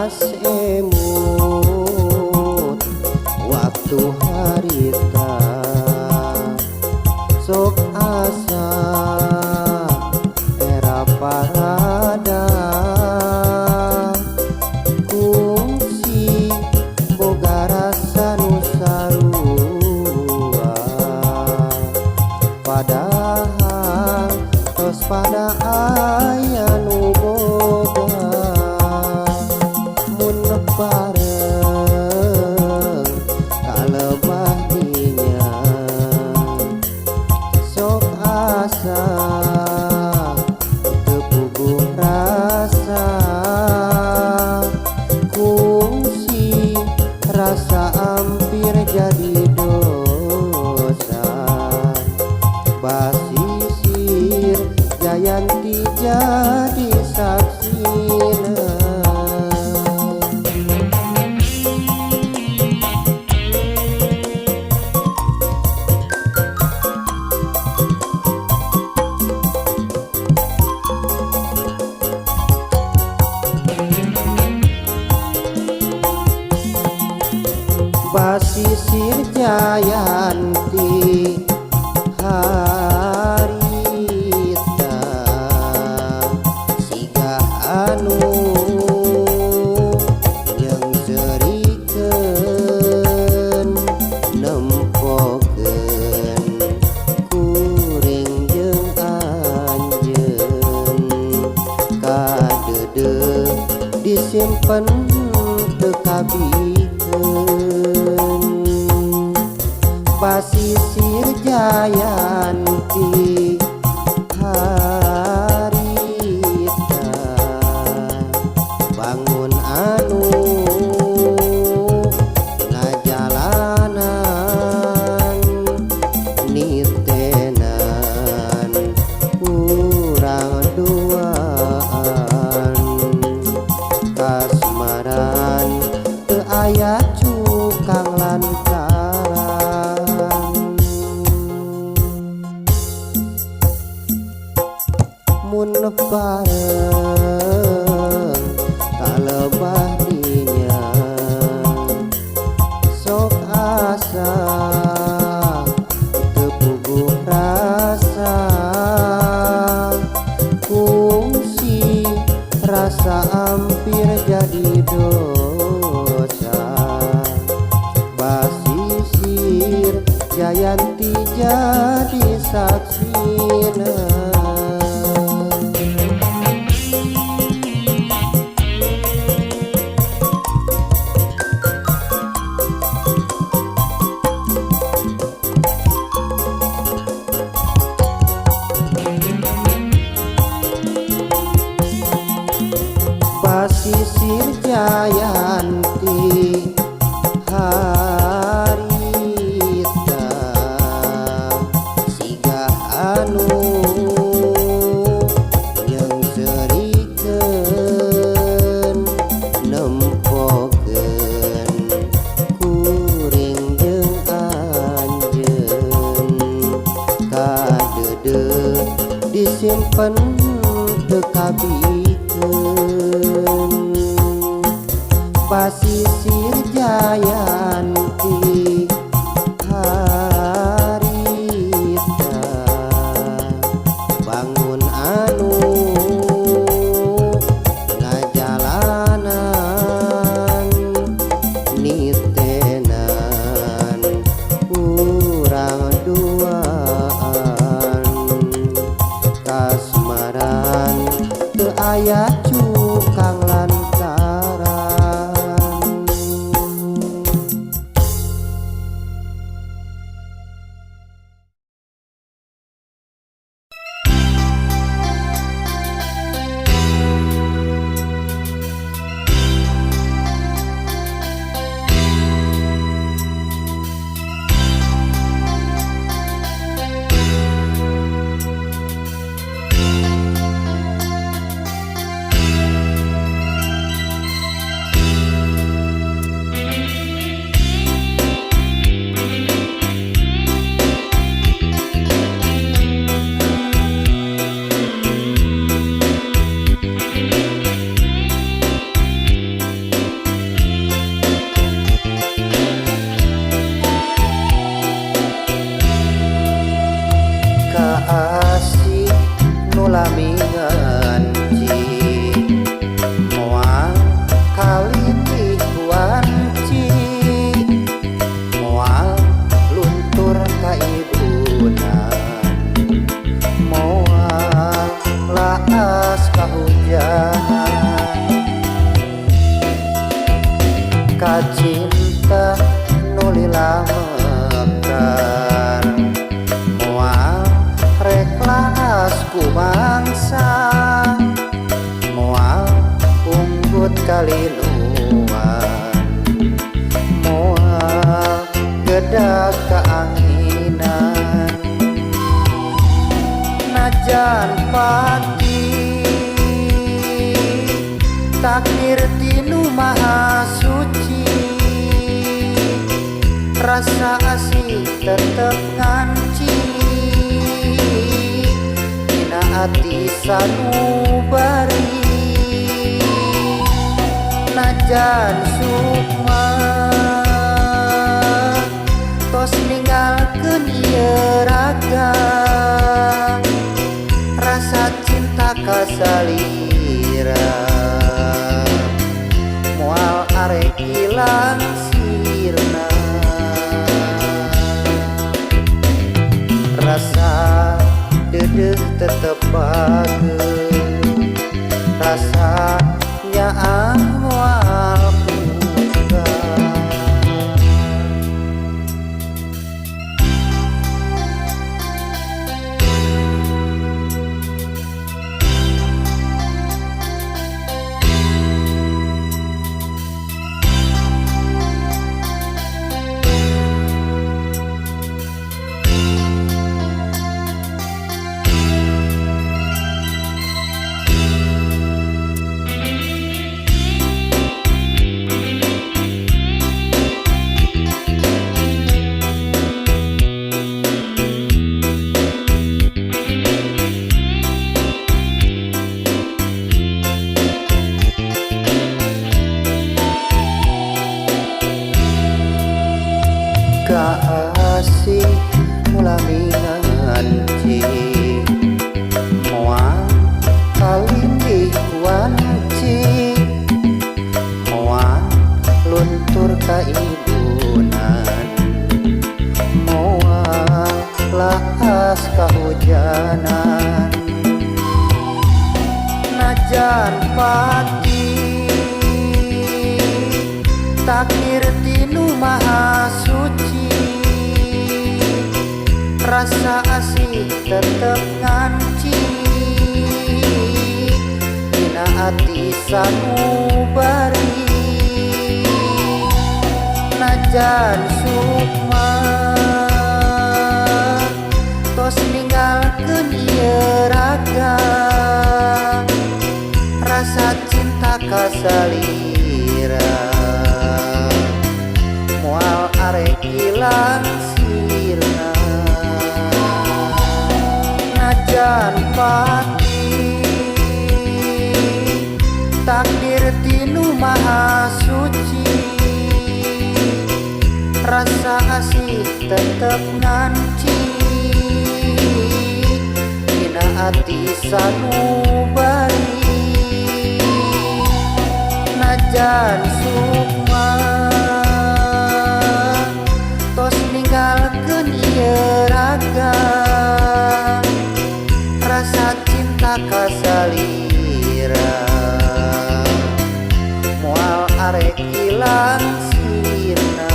Beas emut waktu harita sok asa era parada kungsi boga rasa nu sarua padahal tos pada aya nu boga mun bareng kalebah dinya sok asa teu puguh rasa kungsi rasa hampir jadi dosa basisir Jayanti jadi saksina. Basisir Jayanti harita siga anu jeung serikeun nempokeun kuring jeung anjeun kadeudeuh disimpen teu kabikeun basisir Jayanti harita bangun anu ngajalanan nitenan urang duaan kasmaran teu aya cukang lantaran mun bareng kalebah dinya sok asa teu puguh rasa kungsi rasa hampir jadi dosa basisir Jayanti jadi saksina. Basisir Jayanti harita siga anu jeung serikeun nempokeun kuring jeung anjeun kadeudeuh disimpen teu kabikeun basisir Jayanti harita bangun anu ngajalanan nitenan urang duaan kasmaran teu aya cukang lantaran. Ka cinta nu lila mekar, moal rek laas ku bangsa, moal unggut kaliluan, moal gedag kaanginan. Najan pati takdir tinu maha suci, rasa asih tetep nganci dina ati sanubari. Najan sukma tos ninggalkeun ieu raga, rasa cinta kasalira moal arek ilang sirna. Rasa deudeuh tetep bageur, rasa nyaah moal pupar. Kaasih mulami nganci, moal kalindih wanci, moal luntur kaibunan, moal laas kahujanan. Najan pati takdir tinu maha suci, rasa asih tetep nganci dina ati sanubari. Najan sukma tos ninggalkeun ieu raga, rasa cinta kasalira moal arek ilang sirna. Najan pati takdir tinu maha suci, rasa asih tetep nganci dina ati sanubari. Najan sukma tos ninggalkeun ieu raga, rasa cinta kasalira moal arek ilang sirna.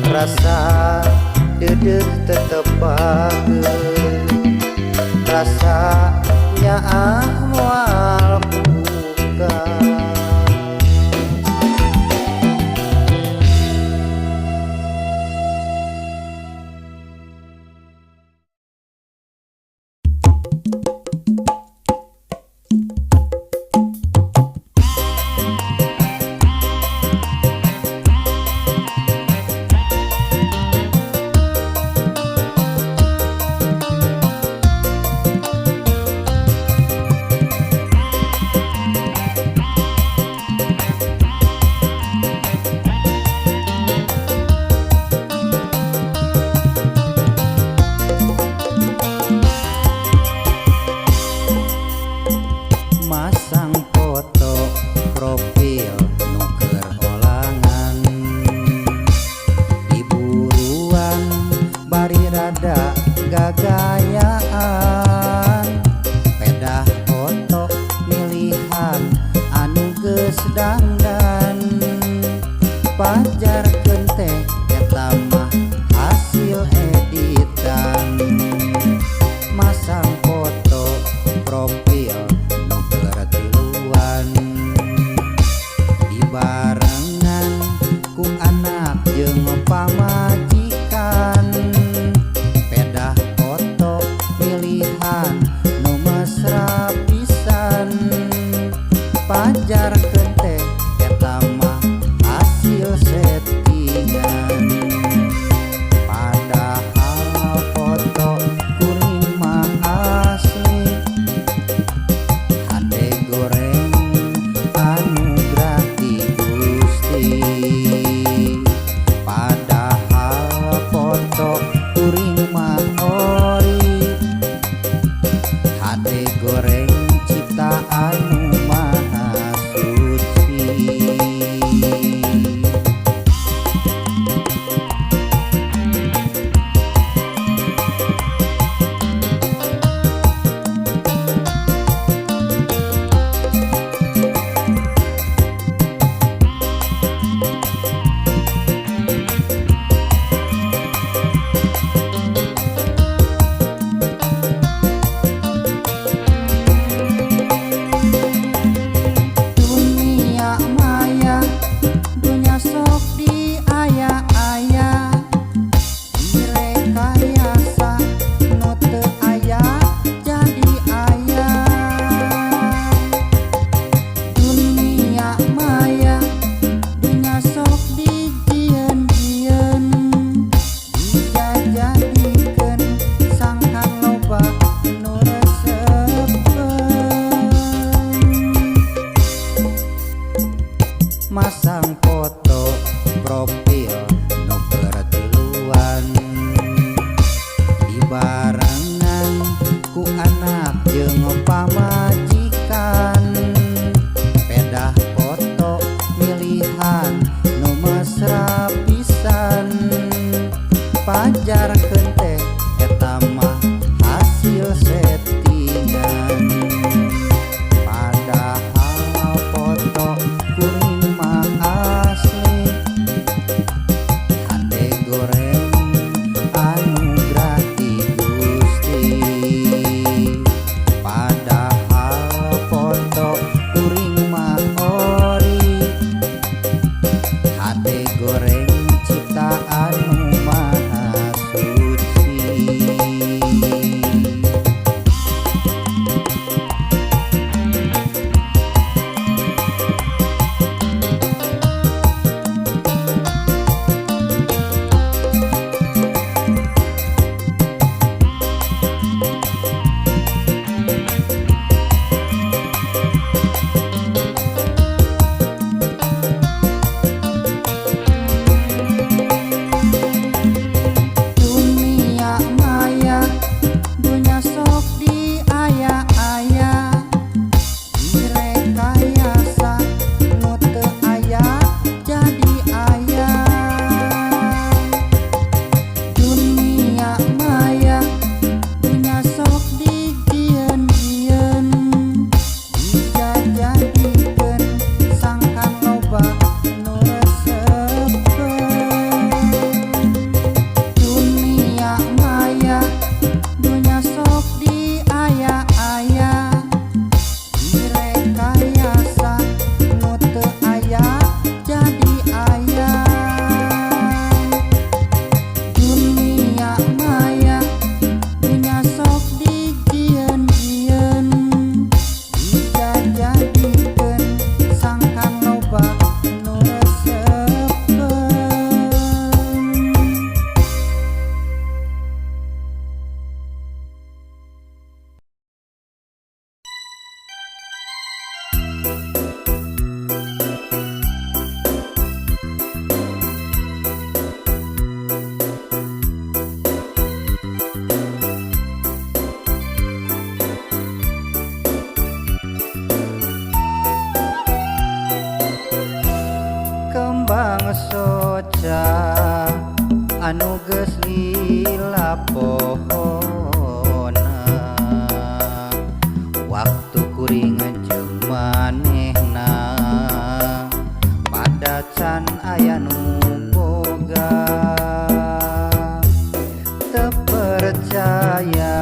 Rasa deudeuh tetep bageur, rasa nyaah moal pupar. Masang foto profil nu keur olangan, diburuan bari rada gagayaan, pedah foto milihan anu Pajarkeun teh eta mah hasil settingan. Padahal foto kuring mah asli, hade goreng anugerah ti Gusti. Padahal foto kuring mah ori, hade goreng ciptaan nu maha suci. Dunia maya, dunya sok diaya-aya, direkayasa nu teu aya jadi aya. Dunia maya, dunya sok dijieun-jieun, dijajadikeun sangkan loba nu resepeun. Masang foto profil nu keur tiluan, dibarengan ku anak jeung pamajikan. Pedah foto milihan nu mesra pisan, pajarkeun teh eta mah hasil settingan. Padahal foto kuring mah asli, hade goreng anugerah ti Gusti. Padahal foto kuring mah ori, hade goreng ciptaan nu maha suci. Dunia maya, dunya sok diaya-aya, direkayasa nu teu aya jadi aya. Dunia maya, dunya sok dijieun-jieun, dijajadikeun sangkan loba nu resepeun. Dunia maya, dunya sok diaya-aya, direkayasa nu teu aya jadi aya. Dunia maya, dunya sok dijieun-jieun, dijajadikeun sangkan loba nu resepeun. Kembang soca anu geus lila pohona, waktu kuring jeung manehna pada can aya nu boga. Teu percaya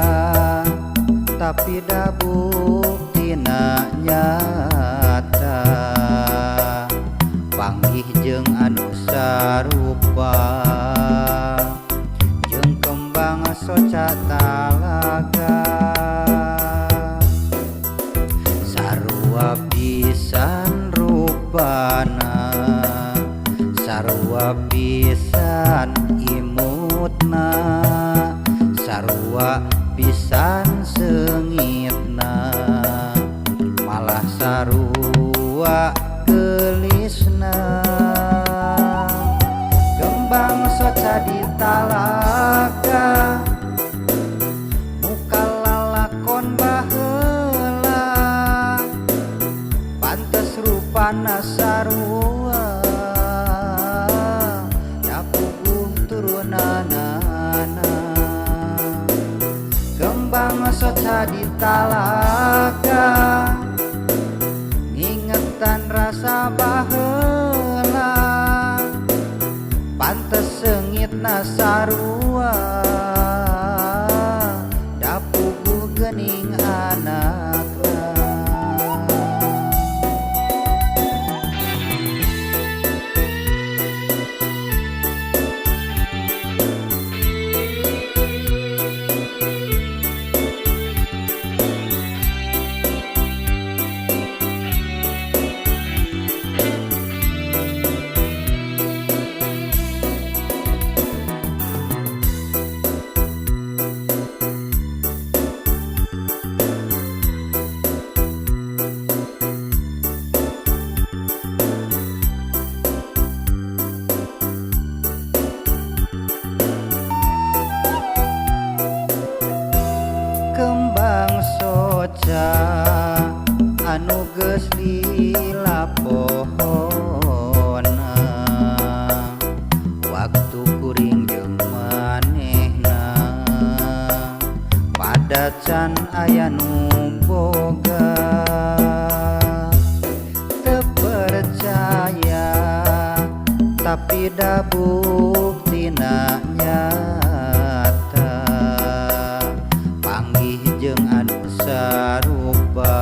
tapi da buktina nyata, panggih jeung anu sarupa jeung kembang soca talaga. Sarua pisan. pisan rupana, sarua pisan imutna, sarua pisan seungitna, malah sarua geulisna. Kembang soca di talaga, muka lalakon baheula, pantes rupana sarua, da puguh turunanana. Kembang soca di talaga, ngingetan rasa baheula, pantes seungitna sarua, da puguh geuning anakna. Kembang soca anu geus lila pohona, waktu kuring jeung manehna pada can aya nu boga. Teu percaya tapi da buktina nyata, panggih jeung anu sarupa,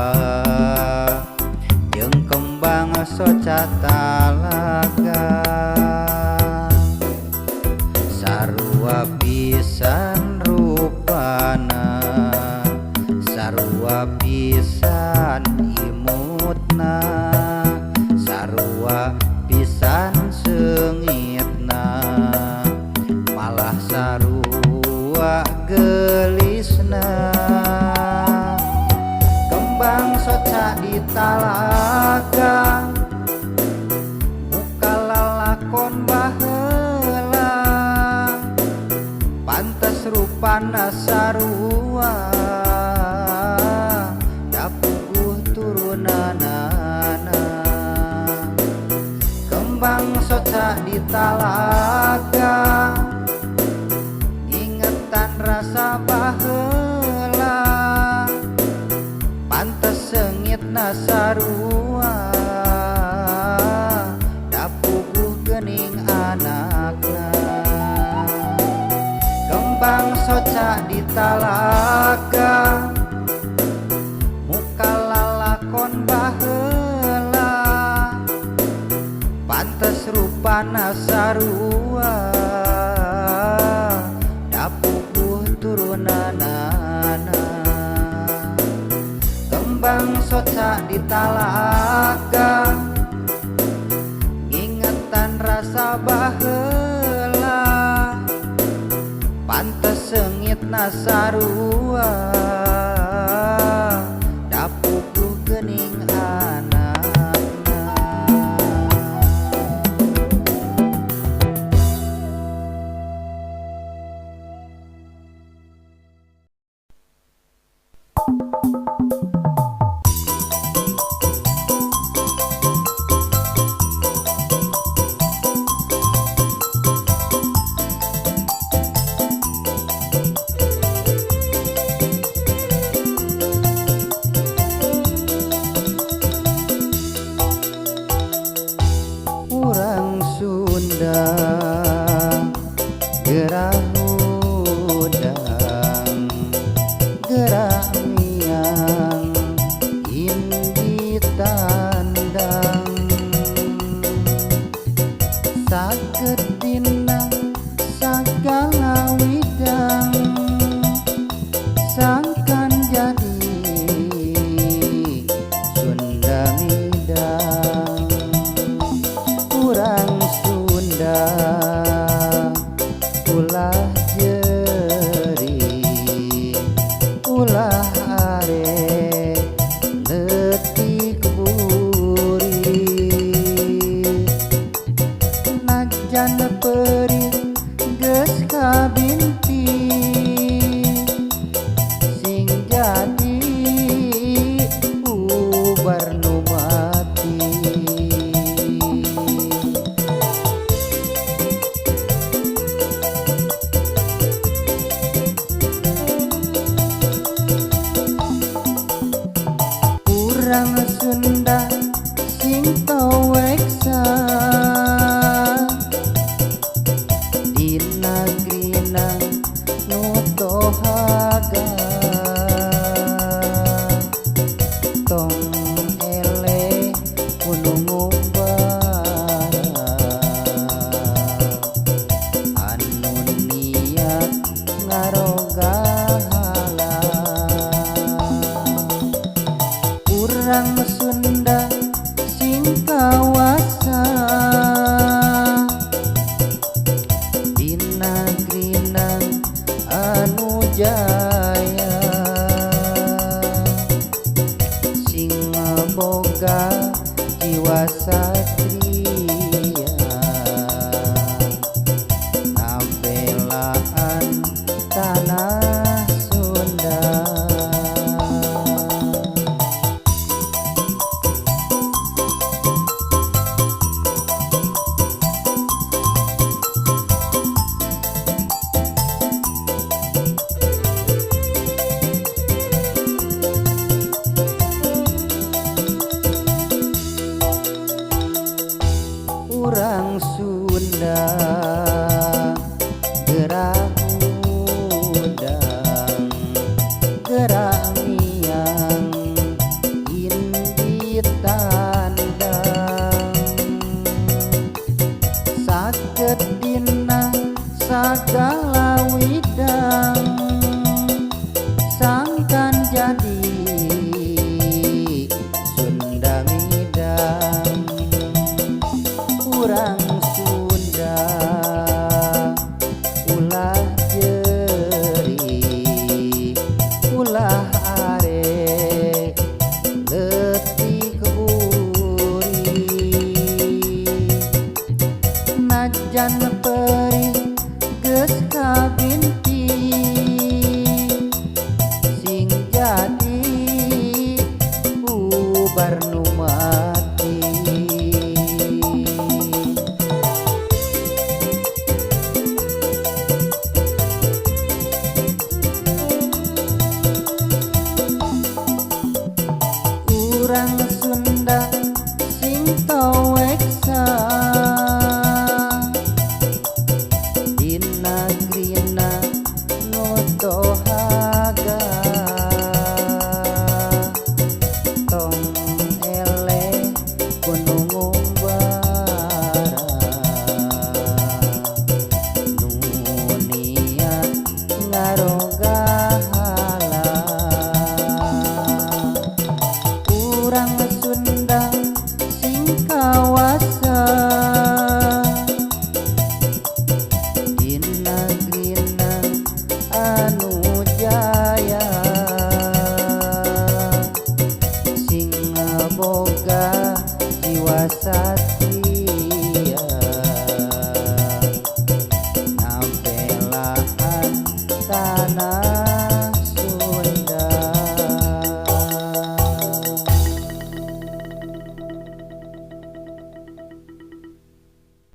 jeung kembang soca talaga, sarua pisan rupana, sarua pisan imutna, sarua pisan seungitna, malah sarua geulisna. Kembang soca di talaga, muka lalakon baheula, pantes rupana sarua, da puguh turunanana. Kembang soca di talaga, ngingetan rasa baheula, pantes seungitna sarua, da puguh geuning anakna. Kembang soca di talaga, muka lalakon baheula, pantes rupana sarua, da puguh turunanana. Kembang soca di talaga, ngingetan rasa baheula, pantes seungitna sarua, da puguh geuning anakna. buri. Najan perih geus kabinti, sing jadi ubar nu mati. Urang Sunda sing taweksa di nagrina nu tohaga, tong eleh kudu ngubar anu niat ngarogahala. Urang Sunda sing kawasa di nagrina anu jaya, sing boga jiwa satria ngabelaan tanah Sunda. Urang Sunda gerak hudang gerak miang indi tandang, saged dina sagala widang sangkan jadi Sunda midang. Urang Sunda ulah jeri ulah arek leutik buri. Najan perih geus kabinti, sing jadi ubar nu mati. Urang Sunda sing taweksa